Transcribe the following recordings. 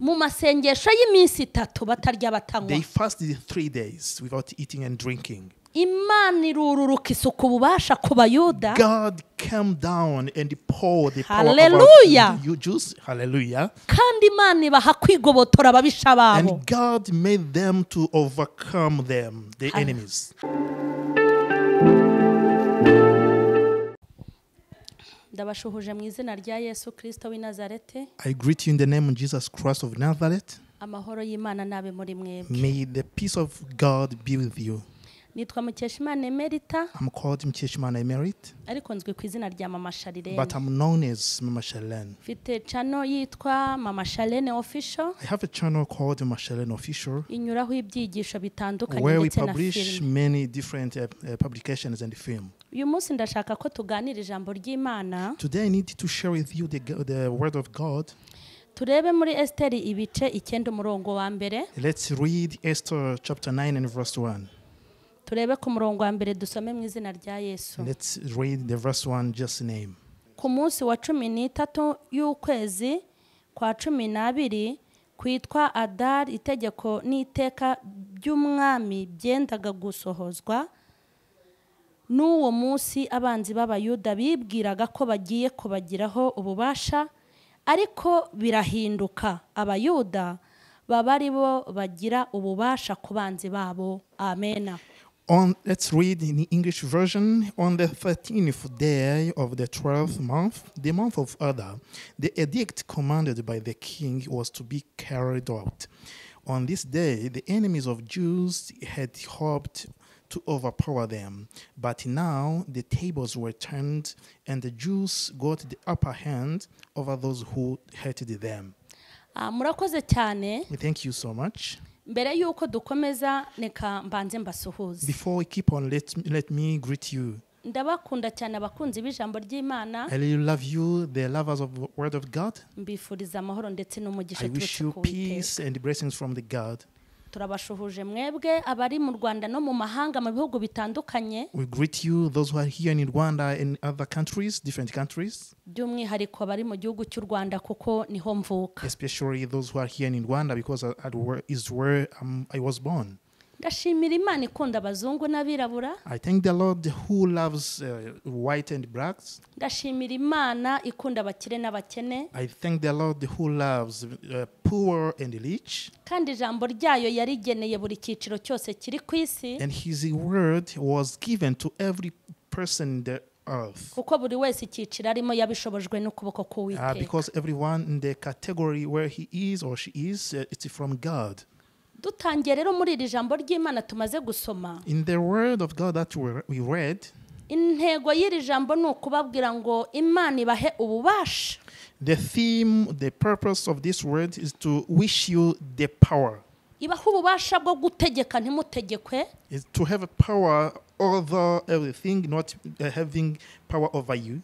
Mu masengesho y'iminsi itatu batarya batanywa. They fasted 3 days without eating and drinking. Imana irururuka isuka ububasha ku Bayuda. God came down and poured the power Hallelujah. over the Jews. Hallelujah. Kandi Imana ibaha kwigobotora ababisha babo. And God made them to overcome them, the enemies. Ndabashuhuje mu izina rya Yesu Kristo w'i Nazareti. I greet you in the name of Jesus Christ of Nazareth. Amahoro y'Imana nabe muri mwebwe. May the peace of God be with you. Nitwa Mukeshimana Emerita. I'm called Mukeshimana Emerita. Ariko nzwi ku izina rya Mama Charlene. But I'm known as Mama Charlene. Mfite channel yitwa Mama Charlene Official. I have a channel called Mama Charlene Official. Inyuraho ibyigisho bitandukanye where we ndetse na publish film. Many different publications and film. Uyu munsi ndashaka ko tuganira ijambo ry'Imana. Today I need to share with you the word of God. Turebe muri Esther ibice 9 umurongo wa mbere. Let's read Esther chapter 9 and verse 1. Turebe ku murongo wa mbere dusome mu izina rya Yesu. Let's read the verse 1 just name. Ku munsi wa 13 y'ukwezi kwa 12 kwitwa Adar, itegeko n'iteka by'umwami byendaga gusohozwa. N'uwo munsi abanzi b'Abayuda bibwiraga ko bagiye kubagiraho ububasha, ariko birahinduka, Abayuda baba ari bo bagira ububasha ku banzi babo. Amena. Let's read in the English version. On the 13th day of the 12th month, the month of Adar, the edict commanded by the king was to be carried out. On this day, the enemies of Jews had hoped to overpower them, but now the tables were turned and the Jews got the upper hand over those who hated them. Murakoze cyane. Thank you so much. Mbere yuko dukomeza neka mbanze mbasuhuze. Before we keep on, let me greet you. Ndabakunda cyane abakunzi b'ijambo ry'Imana. I really love you, the lovers of the word of God. Mbifuriza amahoro ndetse n'umugisha I wish you uturutse ku Uwiteka. peace and blessings from the God. Turabashuhuje mwebwe abari mu Rwanda no mu mahanga mu bihugu bitandukanye. We greet you, those who are here in Rwanda and other countries, different countries. By'umwihariko abari mu gihugu cy'u Rwanda kuko niho mvuka. Especially those who are here in Rwanda because is where I was born. Ndashimira Imana ikunda abazungu n'abirabura. I thank the Lord who loves white and blacks. Ndashimira Imana ikunda abakire n'abakene. I thank the Lord who loves poor and rich. Kandi ijambo ryayo yarigeneye buri cyiciro cyose kiri ku isi. And his word was given to every person in the earth. Kuko buri wese icyiciro arimo yabishobojwe n'ukuboko k'Uwiteka. Because everyone in the category where he is or she is, it's from God. Dutangiye rero muri iri jambo ry'Imana tumaze gusoma. In the word of God that we read, intego y'iri jambo ni ukubabwira ngo Imana ibahe ububasha. The theme, the purpose of this word is to wish you the power. Ibahe ububasha bwo gutegeka ntimutegekwe. Is to have a power over everything, not having power over you.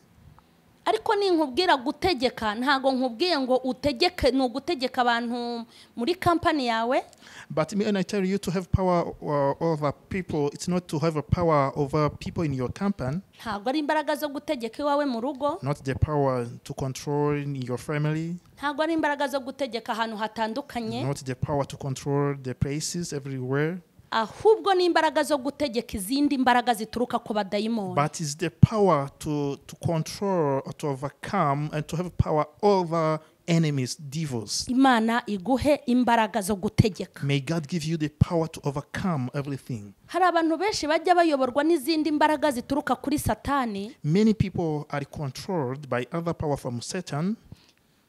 Ariko ninkubwira gutegeka ntago nkubwiye ngo utegeke, ni ugutegeka abantu muri company yawe. But me and I tell you to have power over people, it's not to have a power over people in your company. Ntago ari imbaraga zo gutegeka iwawe mu rugo. Not the power to control in your family. Ntago ari imbaraga zo gutegeka ahantu hatandukanye. Not the power to control the places everywhere. Ahubwo ni imbaraga zo gutegeka izindi mbaraga zituruka ku badayimoni. But it's the power to control, to overcome and to have power over enemies, devils. Imana iguhe imbaraga zo gutegeka. May God give you the power to overcome everything. Hari abantu benshi bajya bayoborwa n'izindi mbaraga zituruka kuri Satani. Many people are controlled by other power from Satan.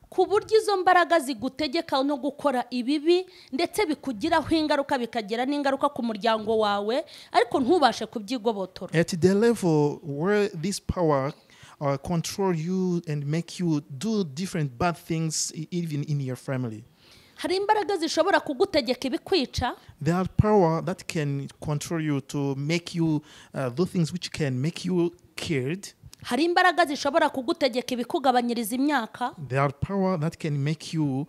Ku buryo izo mbaraga zigutegeka no gukora ibibi ndetse bikugiraho ingaruka bikagira n'ingaruka ku muryango wawe, ariko ntubashe kubyigobotora. At the level where this power control you and make you do different bad things even in your family. Hari imbaraga zishobora kugutegeka ibikwica. There are power that can control you to make you do things which can make you killed. Hari imbaraga zishobora kugutegeka ibikugabanyiriza imyaka. There are power that can make you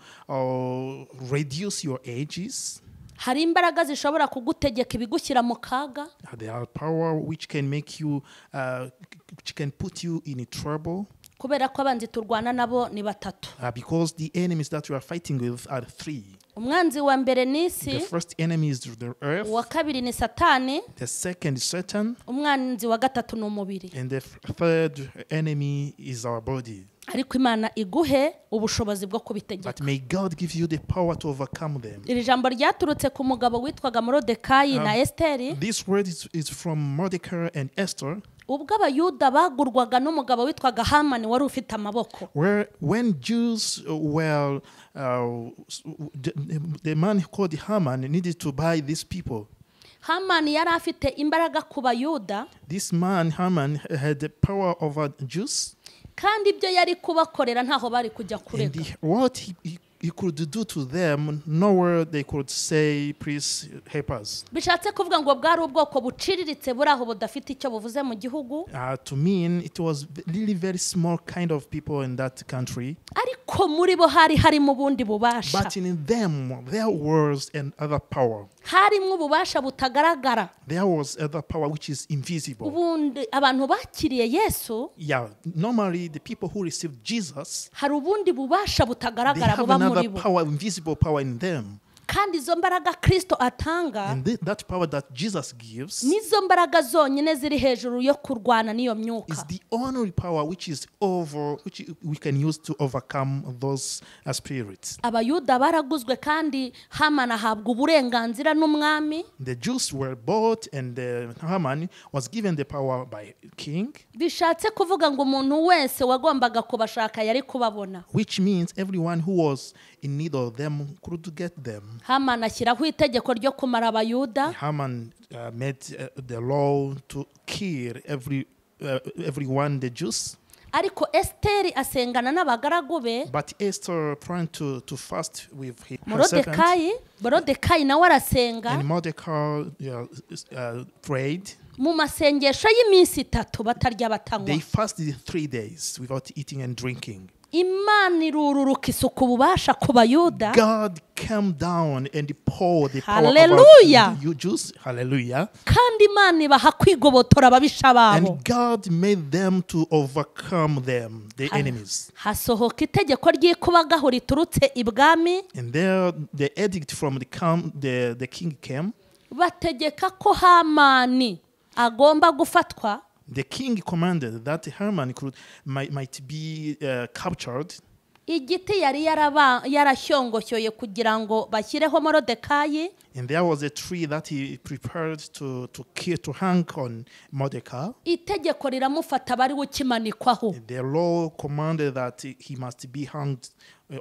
reduce your ages. Hari imbaraga zishobora kugutegeka ibigushyira mu kaga. There are power which can make you which can put you in trouble. Kubera ko abanzi turwana nabo ni batatu. Because the enemies that we are fighting with are three. Umwanzi wa mbere ni isi. The first enemy is the earth. Uwa kabiri ni Satani. The second is Satan. Umwanzi wa gatatu ni umubiri. And the third enemy is our body. Ariko Imana iguhe ubushobozi bwo kubitegeka. But may God give you the power to overcome them. Iri jambo ryaturutse ku mugabo witwaga Morodekayi na Esteri. This word is from Mordecai and Esther. Ubwo Abayuda bagurwaga n'umugabo witwaga Hamani wari ufite amaboko. Where when Jews were the man called Haman needed to buy these people. Hamani yari afite imbaraga ku Bayuda. This man Haman had the power over Jews. Kandi ibyo yari kubakorera ntaho bari kujya kurega. And what he could do to them, nowhere they could say, please help us. Bishatse kuvuga ngo bwari ubwoko buciriritse buri aho budafite icyo buvuze mu gihugu. To mean it was really very small kind of people in that country. Ariko muri bo hari harimo ubundi bubasha. But in them there was another power. Harimo ububasha butagaragara. There was other power which is invisible. Ubundi abantu bakiriye Yesu. Yeah, normally the people who received Jesus. Hari ubundi bubasha butagaragara buba muri bo. Power, invisible power in them. Kandi izo mbaraga Kristo atanga. And that power that Jesus gives. Nizo mbaraga zonyine ziri hejuru yo kurwana n'iyo myuka. Is the only power which is over, which we can use to overcome those spirits. Abayuda baraguzwe kandi Haman ahabwa uburenganzira n'umwami. The Jews were bought and Haman was given the power by king. Bishatse kuvuga ngo umuntu wese wagombaga kubashaka yari kubabona. Which means everyone who was in need of them could get them. Haman ashyiraho itegeko ryo kumara Abayuda. Haman made the law to kill everyone the Jews. Ariko Esteri asengana n'abagaragu be. But Esther planned to fast with her servant. Morodekayi nawe arasenga. And Mordecai prayed. Mu masengesho y'iminsi itatu batarya batanywa. They fasted 3 days without eating and drinking. Imana irururuka isuku ububasha ku Bayuda. God came down and poured the power Hallelujah. over the Jews. Hallelujah. Kandi Imana ibaha kwigobotora ababisha babo. And God made them to overcome them, the enemies. Hasohoka itegeko ry'ikubagahu riturutse ibwami. And there the edict from the king came. Bategeka ko Hamani agomba gufatwa. The king commanded that Haman might be captured. Igiti yari yarashyongoshoye kugira ngo bashyireho Morodekayi. And there was a tree that he prepared to hang on Mordecai. Itegeko riramufata bari ukimanikwaho. The law commanded that he must be hanged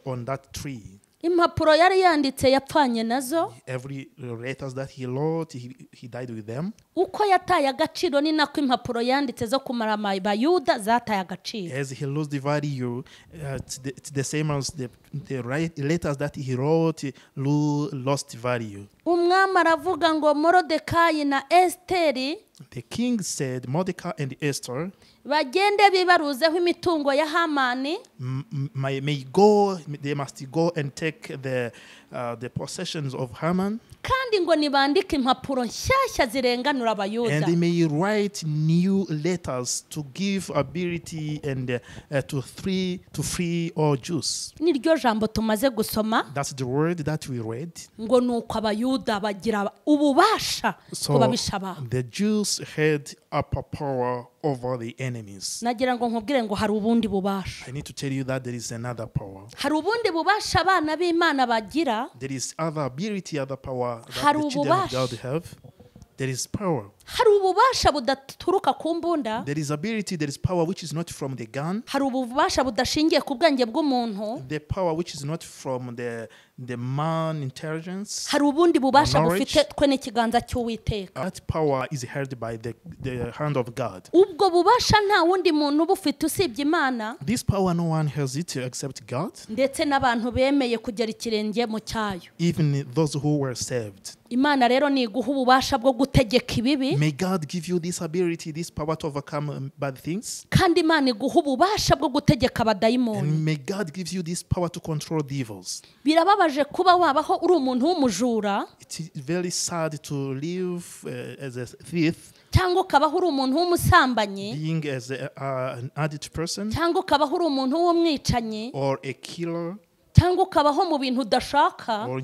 on that tree. Impapuro yari yanditse yapfanye nazo. Every letters that he wrote, he died with them. Uko yataye agaciro ni nako impapuro yanditse zo kumara Abayuda zataye agaciro. As he lost the value, it's the same as the letters that he wrote lost value. Umwami aravuga ngo Morodekayi na Esteri. The king said Mordecai and Esther bagende bibaruzeho imitungo ya Hamani. They must go and take the possessions of Haman. Kandi ngo nibandike impapuro nshyashya zirenganura Abayuda. And they may write new letters to give ability and to free all Jews. Niryo jambo tumaze gusoma. That's the word that we read. Ngo nuko Abayuda bagira ububasha ku babisha babo. The Jews had upper power over the enemies. Nagira ngo nkubwire ngo hari ubundi bubasha. I need to tell you that there is another power. Hari ubundi bubasha abana b'Imana bagira. There is other ability, other power that the children of God have. There is power. Hari ububasha budaturuka ku mbunda. There is ability, there is power which is not from the gun. Hari ububasha budashingiye ku bwenge bw'umuntu. The power which is not from the man intelligence. Hari ubundi bubasha bufite twe n'ikiganza cy'Uwiteka. That power is held by the hand of God. Ubwo bubasha nta wundi muntu bufite usibye Imana. This power no one has it except God. Ndetse n'abantu bemeye kugera ikirenge mu cyayo. Even those who were saved. Imana rero ni iguha ububasha bwo gutegeka ibibi. May God give you this ability, this power to overcome bad things. Kandi Imana iguha ububasha bwo gutegeka abadayimoni. And may God give you this power to control devils. Birababaje kuba wabaho uri umuntu w'umujura. It's very sad to live as a thief. Cyangwa ukabaho uri umuntu w'umusambanyi, being as an addict person, cyangwa ukabaho uri umuntu w'umwicanyi, or a killer, cyangwa ukabaho mu bintu udashaka, or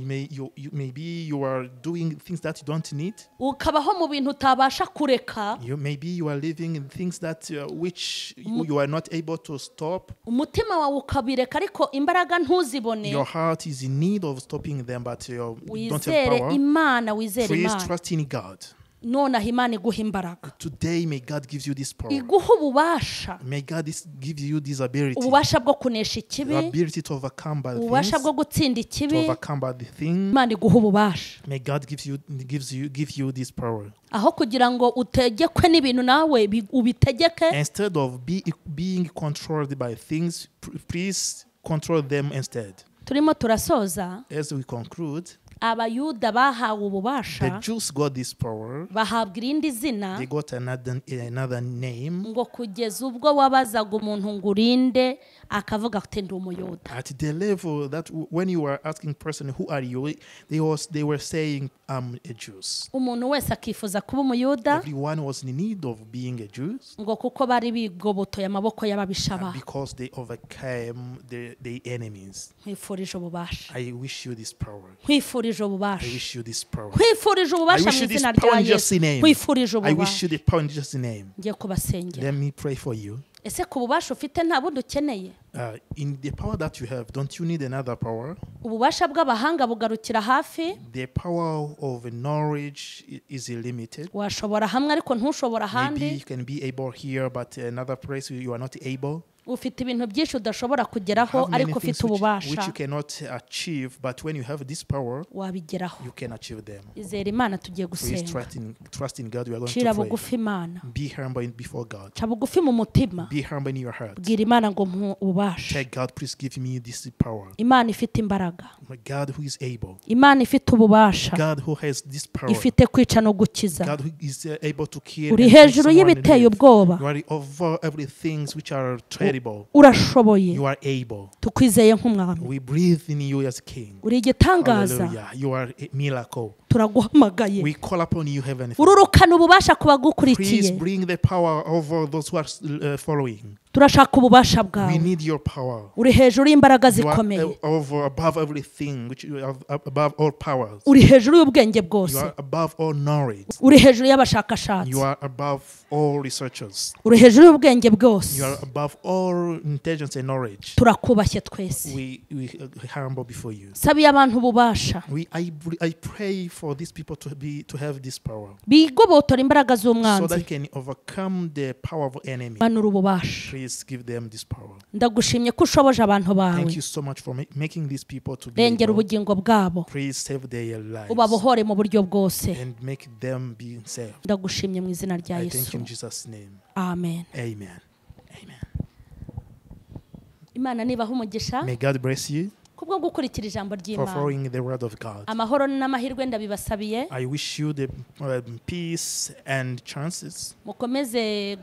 maybe you are doing things that you don't need. Ukabaho mu bintu utabasha kureka. Maybe you are living in things that which you are not able to stop. Umutima wawe ukabireka ariko imbaraga ntuzibone. Your heart is in need of stopping them, but you don't have Wizere power. Imana, wizere Please Imana. trust in God. Nonaha Imana iguha imbaraga. Today, may God give you this power. Iguha ububasha. May God give you this ability. Ububasha bwo kunesha ikibi. The ability to overcome bad Ububasha things. bwo gutsinda ikibi. To overcome bad things. Imana iguha ububasha. May God give you this power. Aho kugira ngo utegekwe n'ibintu nawe ubitegeke. Instead of being controlled by things, please control them instead. Turimo turasoza. As we conclude, Abayuda bahawe ububasha. The Jews got this power. Bahabwa irindi zina. They got another name. Ngo kugeza ubwo wabazaga umuntu ngo urinde akavuga ati ndi umuyuda. At the level that when you were asking person who are you, they were saying I'm a Jew. Umuntu wese akifuza kuba umuyuda. Everyone was in need of being a Jew. Ngo kuko bari bigobotoye amaboko y'ababisha babo. Because they overcame the enemies. Nkwifurije ububasha. I wish you this power. Nkwifurije ububasha. I wish you this power. Nkwifurije ububasha mu izina rya Yesu. Nkwifurije ububasha. I wish you the power in Jesus' name. Ngiye kubasengera. Let me pray for you. Ese ku bubasha ufite nta bundi ukeneye? In the power that you have, don't you need another power? Ububasha bw'abahanga bugarukira hafi. The power of knowledge is limited. Washobora hamwe ariko ntushobora ahandi. Maybe you can be able here, but another place you are not able. Ufite ibintu byinshi udashobora kugeraho ariko ufite ububasha. Which you cannot achieve, but when you have this power, wabigeraho. You can achieve them. Izere Imana tugiye gusenga. Trust in God, we are going to Cira pray. bugufi Imana. Be humble before God. Ca bugufi mu mutima. Be humble in your heart. Bwira Imana ngo mpa ububasha. Tell God, please give me this power. Imana ifite imbaraga. My God who is able. Imana ifite ububasha. God who has this power. Ifite kwica no gukiza. God who is able to kill. Uri hejuru y'ibiteye ubwoba. You are over everything which are terrible. Urashoboye. You are able. Tukwizeye nk'umwami. We breathe in you as king. Uri igitangaza. Hallelujah. You are a miracle. Turaguhamagaye. We call upon you, Heavenly Father. Ururukana ububasha ku bagukurikiye. Please bring the power over those who are following. Turashaka ububasha bwawe. We need your power. Uri hejuru y'imbaraga zikomeye. You are over above everything, which you are above all powers. Uri hejuru y'ubwenge bwose. You are above all knowledge. Uri hejuru y'abashakashatsi. You are above all researchers. Uri hejuru y'ubwenge bwose. You are above all intelligence and knowledge. Turakubashye twese. We humble before you. Sabiye abantu ububasha. I pray for these people to have this power. Bigobotora imbaraga z'umwanzi. So that can overcome the power of enemy. Manura ububasha. Please give them this power. Ndagushimye ko ushoboje abantu bawe. Thank you so much for making these people to be Rengera able. ubugingo bwabo. Please save their lives. Ubabohore mu buryo bwose. And make them be saved. Ndagushimye mu izina rya I Yesu. thank you in Jesus' name. Amen. Amen. Amen. Imana nibaha umugisha. May God bless you. Kubwo gukurikira ijambo ry'Imana. For following the word of God. Amahoro n'amahirwe ndabibasabiye. I wish you the peace and chances. Mukomeze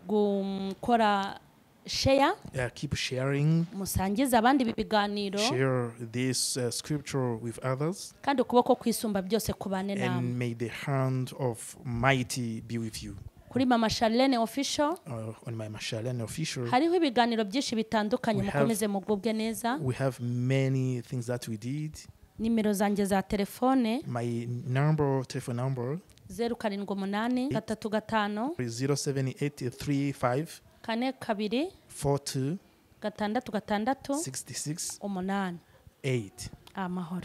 gukora share. Keep sharing. Musangize abandi ibiganiro. Share this scripture with others. Kandi ukuboko kwisumba byose kubane namwe. And may the hand of mighty be with you. Kuri Mama Charlene Official. On Mama Charlene Official. Hariho ibiganiro byinshi bitandukanye mukomeze mugubwe neza. We have many things that we did. Nimero zanjye za telefone. My number, telephone number. 078 35 07835 42 42 6 6 66 8. 8. Amahoro.